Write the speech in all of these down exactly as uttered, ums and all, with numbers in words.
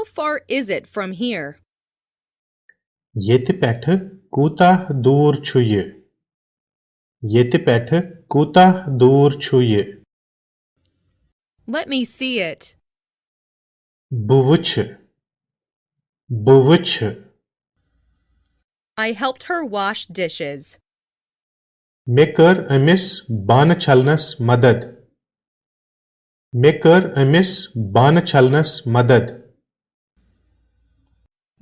How far is it from here? ییٚتہِ پٮ۪ٹھٕ کوٗتاہ دوٗر چھُ یہِ؟ ییٚتہِ پٮ۪ٹھٕ کوٗتاہ دوٗر چھُ یہِ؟ Let me see it. بہٕ وٕچھِ۔ بہٕ وٕچھِ۔ I helped her wash dishes. مےٚ کٔر أمِس بانہٕ چھلنس مدد۔ مےٚ کٔر أمِس بانہٕ چھلنس مدد۔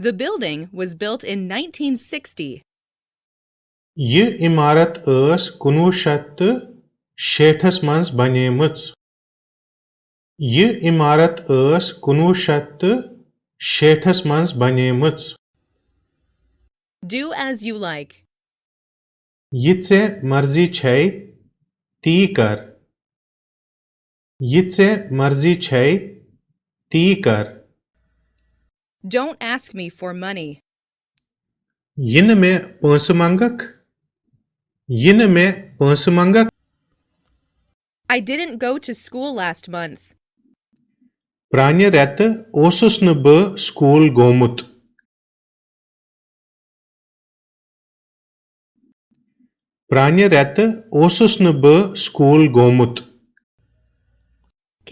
The building was built in nineteen sixty. یہِ عمارت ٲس کُنوُہ شیٚتھ تہٕ شیٹھس منٛز بنیمٕژ۔ یہِ عمارت ٲس کُنوُہ شیٚتھ تہٕ شیٹھس منٛز بنیمٕژ۔ Do as you like. یہِ ژےٚ مرضی چھے، تی کر۔ یہِ ژےٚ مرضی چھے، تی کر۔ Don't ask me for money. یہِ نہٕ مےٚ پونٛسہٕ منٛگکھ۔ یہِ نہٕ مےٚ پونٛسہٕ منٛگکھ۔ I didn't go to school last month. پرٛانہِ رٮ۪تہٕ اوسُس نہٕ بہٕ سکوٗل گوٚمُت۔ پرٛانہِ رٮ۪تہٕ اوسُس نہٕ بہٕ سکوٗل گوٚمُت۔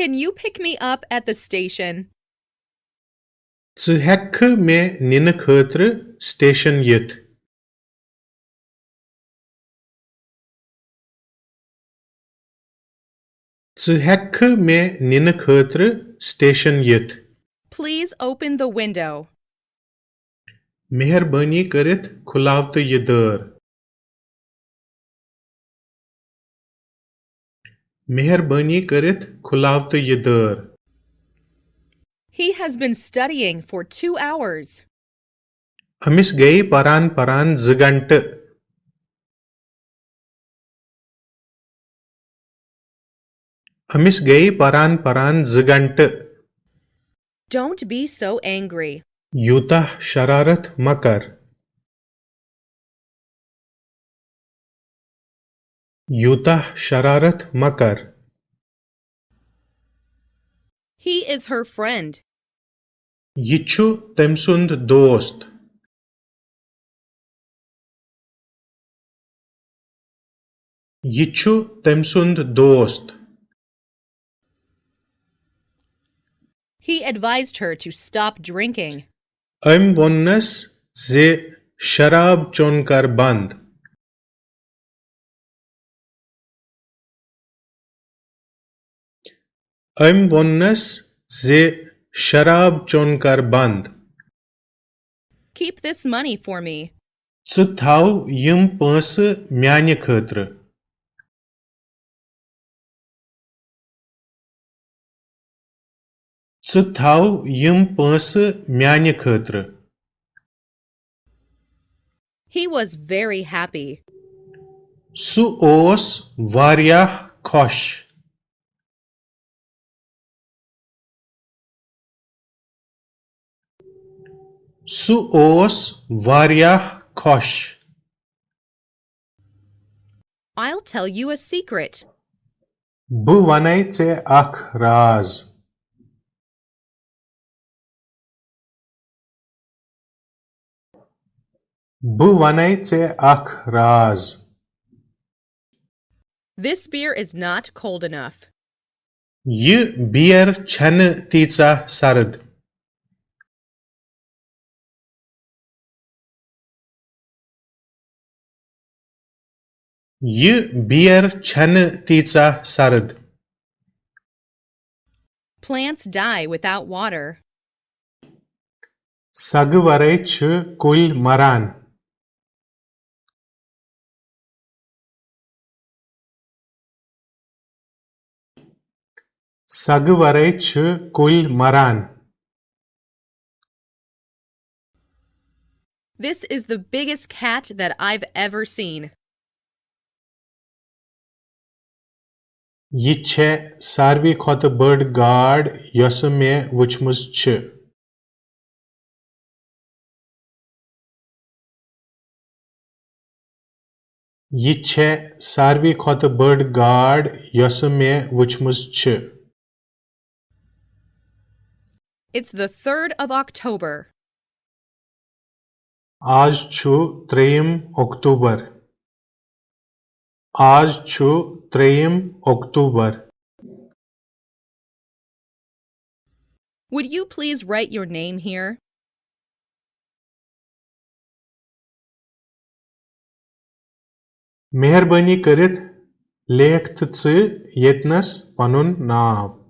Can you pick me up at the station? ژٕ ہٮ۪ککھٕ مےٚ نِنہٕ خٲطرٕ سٹیشن یِتھ؟ ژٕ ہٮ۪ککھٕ مےٚ نِنہٕ خٲطرٕ سٹیشن یِتھ؟ Please open the window. مہربٲنی کٔرِتھ کھُلاو تہٕ یہِ دٲر۔ مہربٲنی کٔرِتھ کھُلاو تہٕ یہِ دٲر۔ He has been studying for two hours. أمِس گٔیہِ پران پران زٕ گھنٹہٕ۔ أمِس گٔیہِ پران پران زٕ گھنٹہٕ۔ Don't be so angry. یوٗتاہ شرارت مہ کر۔ یوٗتاہ شرارت مہ کر۔ He is her friend. یہِ چھُ تٔمۍ سُنٛد دوست۔ یہِ چھُ تٔمۍ سُنٛد دوست۔ He advised her to stop drinking. أمۍ ووٚننَس زِ شراب چوٚن کر بنٛد۔ أمۍ ووٚننَس زِ شراب چوٚن کر بنٛد۔ Keep this money for me. ژٕ تھاو یِم پونٛسہٕ میانہِ خٲطرٕ۔ ژٕ تھاو یِم پونٛسہٕ میانہِ خٲطرٕ۔ He was very happy. سُہ اوس واریاہ خۄش۔ سُہ اوس واریاہ خۄش۔ I'll tell you a secret. بہٕ وَنے ژےٚ اکھ راز۔ بہٕ وَنے ژےٚ اکھ راز۔ This beer is not cold enough. یہِ بیر چھَنہٕ تیٖژاہ سرد۔ یہِ بیر چھَنہٕ تیٖژاہ سرد۔ Plants die without water. سگہٕ ورٲے چھِ کُلۍ مران۔ سگہٕ ورٲے چھِ کُلۍ مران۔ This is the biggest cat that I've ever seen. یہِ چھےٚ ساروی کھۄتہٕ بٔڑ گاڈ یۄسہٕ مےٚ وٕچھمٕژ چھِ۔ یہِ چھےٚ ساروی کھۄتہٕ بٔڑ گاڈ یۄسہٕ مےٚ وٕچھمٕژ چھِ۔ It's the third of October. آز چھُ ترٛیٚیِم اکتوبر۔ آز چھُ ترٛیٚیِم اکتوبر۔ Would you please write your name here? مہربٲنی کٔرِتھ لیکھ تہٕ ژٕ ییٚتنَس پنُن ناو۔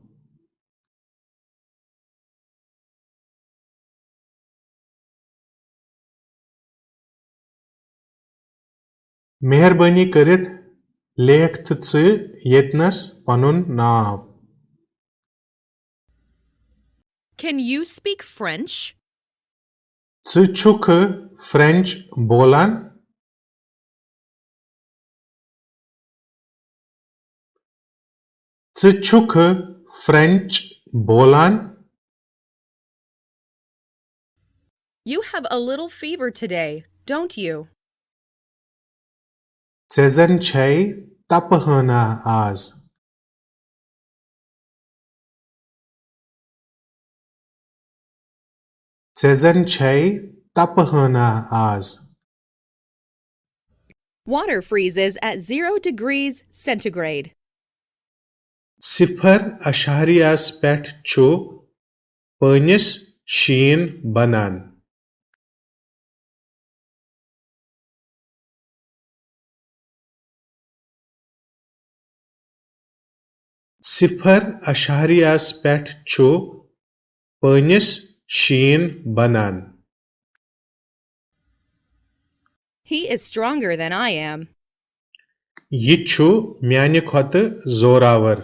مہربٲنی کٔرِتھ لیکھ تہٕ ژٕ ییٚتنَس پنُن ناو۔ Can you speak French? ژٕ چھُکھٕ فرٛٮ۪نٛچ بولان؟ ژٕ چھُکھٕ فرٛٮ۪نٛچ بولان؟ You have a little fever today, don't you? ژےٚ زَن چھَے تپہٕ ہٲنہ آز۔ ژےٚ زَن چھَے تپہٕ ہٲنہ آز۔ Water freezes at zero degrees centigrade. صفر اعشاریہس پٮ۪ٹھ چھُ پٲنِس شیٖن بنان۔ صفر اعشاریہس پٮ۪ٹھ چھُ پٲنِس شیٖن بنان۔ He is stronger than I am. یہِ چھُ میانہِ کھۄتہٕ زوراور۔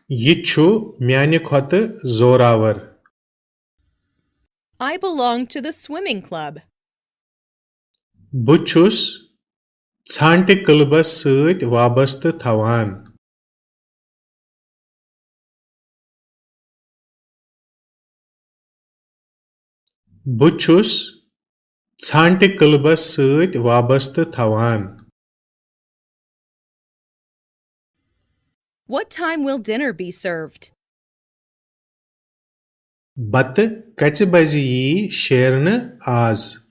یہِ چھُ میانہِ کھۄتہٕ زوراور۔ I belong to the swimming club. بہٕ چھُس ژھانٛٹہِ کلبس سۭتۍ وابستہٕ تھاوان۔ بہٕ چھُس ژھانٛٹہِ کلبس سۭتۍ وابستہٕ تھاوان۔ What time will dinner be served? بتہٕ کژِ بجہِ یی شیرنہٕ آز؟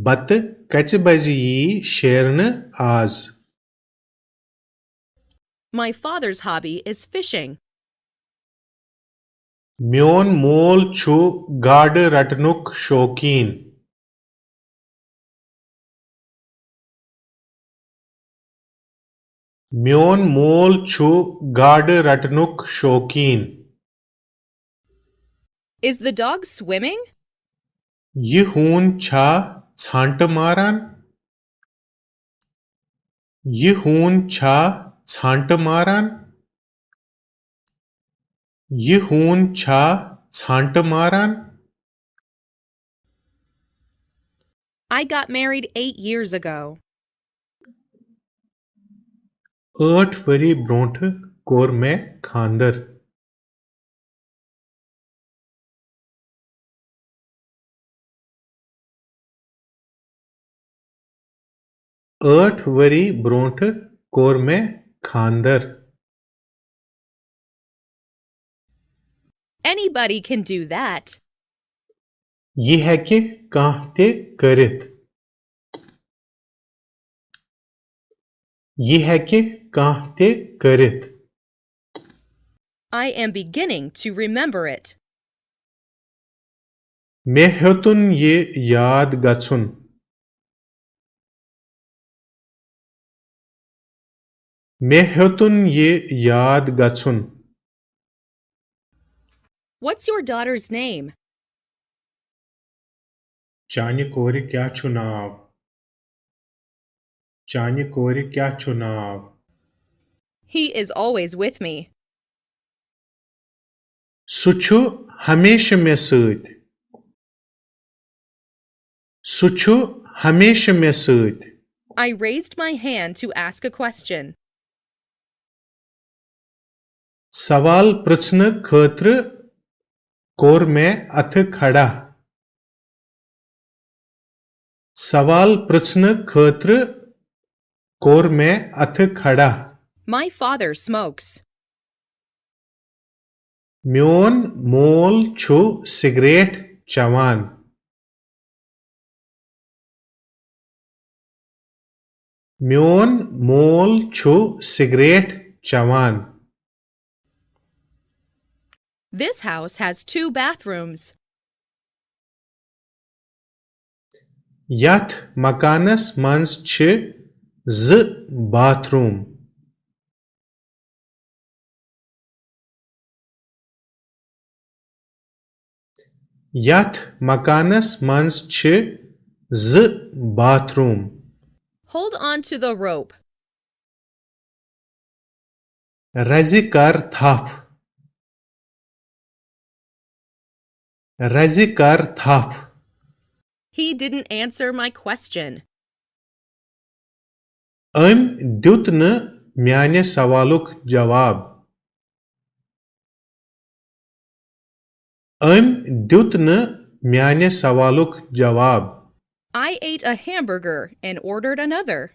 بتہٕ کژِ بجہِ یی شیرنہٕ آز؟ My father's hobby is fishing. میون مول چھُ گاڈٕ رٹنُک شوقیٖن۔ میون مول چھُ گاڈٕ رٹنُک شوقیٖن۔ Is the dog swimming? یہِ ہوٗن چھا ژھانٛٹہٕ ماران؟ یہِ ہوٗن چھا ژھانٛٹہٕ ماران؟ یہِ ہوٗن چھا ژھانٛٹہٕ ماران؟ I got married eight years ago. ٲٹھ ؤری برونٛٹھ کوٚر مےٚ خانٛدر۔ ٲٹھ ؤری برونٛٹھ کوٚر مےٚ خانٛدر۔ Anybody can do that. یہِ ہیٚکہِ کانٛہہ تہِ کٔرِتھ۔ یہِ ہیٚکہِ کانٛہہ تہِ کٔرِتھ۔ I am beginning to remember it. مےٚ ہیوٚتُن یہِ یاد گژھُن۔ مےٚ ہیوٚتُن یہِ یاد گژھُن۔ What's your daughter's name? چانہِ کورِ کیٛاہ چھُ ناو؟ چانہِ کورِ کیٛاہ چھُ ناو؟ He is always with me. سُہ چھُ ہمیشہٕ مےٚ سۭتۍ۔ سُہ چھُ ہمیشہٕ مےٚ سۭتۍ۔ I raised my hand to ask a question. سوال پرژھنہٕ خٲطرٕ کوٚر مےٚ اَتھٕ کھڑا۔ سوال پرژھنہٕ خٲطرٕ کوٚر مےٚ اتھٕ کھڑا۔ My father smokes. میون مول چھُ سگریٹ چٮ۪وان۔ میون مول چھُ سگریٹ چٮ۪وان۔ This house has two bathrooms. یتھ مکانس منٛز چھِ زٕ باتھ روم۔ یتھ مکانس منٛز چھِ زٕ bath room. Hold on to the rope. رزِ کر تھپھ۔ رزِ کر تھپھ۔ He didn't answer my question. أمۍ دیُت نہٕ میانہِ سوالُک جواب۔ أمۍ دیُت نہٕ میانہِ سوالُک جواب۔ I ate a hamburger and ordered another.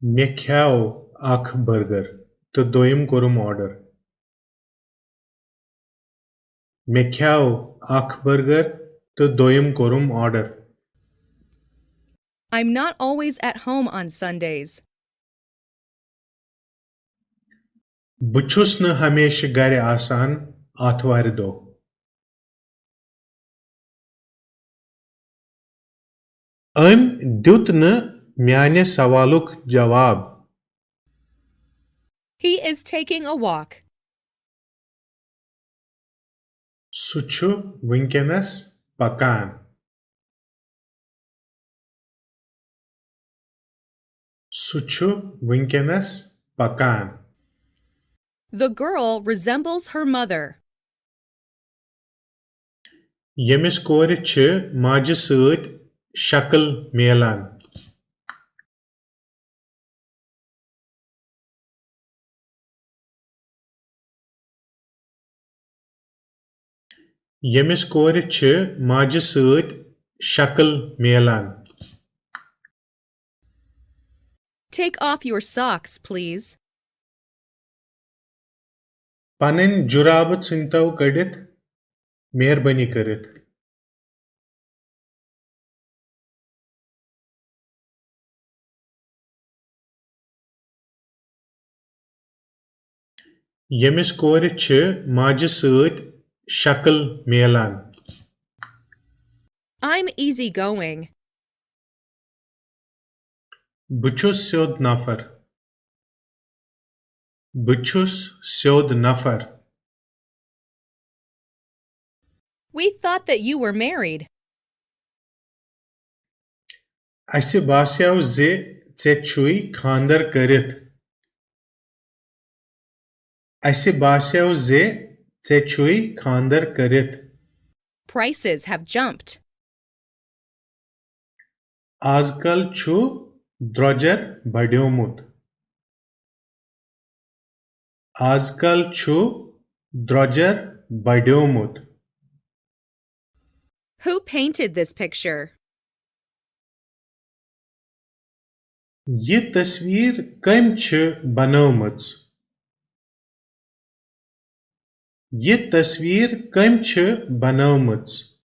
مےٚ کھیاو اکھ برگر تہٕ دوٚیِم کوٚرُم آرڈر۔ مےٚ کھیاو اکھ برگر تہٕ دوٚیِم کوٚرُم order. I'm not always at home on Sundays. بہٕ چھُس نہٕ ہمیشہٕ گرِ آسان آتھوارِ دۄہ۔ أمۍ دیُت نہٕ میانہِ سوالُک جواب۔ He is taking a walk. سُہ چھُ وٕنکیٚنَس پکان۔ سُہ چھُ وٕنکیٚنَس پکان۔ The girl resembles her mother. ییٚمِس کورِ چھِ ماجہِ سۭتۍ شکل میلان۔ ییٚمِس کورِ چھِ ماجہِ سۭتۍ شکل میلان۔ Take off your socks, please. پنٕنۍ جُرابہٕ ژھٕنۍتو کٔڑِتھ، مہربٲنی کٔرِتھ۔ ییٚمِس کورِ چھِ ماجہِ سۭتۍ شکل میلان۔ I'm easygoing. بہٕ چھُس سیوٚد نفر۔ بہٕ چھُس سیوٚد نفر۔ We thought that you were married. اَسہِ باسیو زِ ژےٚ چھُے خانٛدر کٔرِتھ۔ اَسہِ باسیو زِ ژےٚ چھُے خانٛدر کٔرِتھ۔ Prices have jumped. آز کل چھُ درٛۄجر بڑیومُت۔ آز کل چھُ درٛۄجر بڑیومُت۔ Who painted this picture? یہِ تصویر کٔمۍ چھِ بنٲومٕژ؟ یہِ تصویر کٔمۍ چھِ بنٲومٕژ؟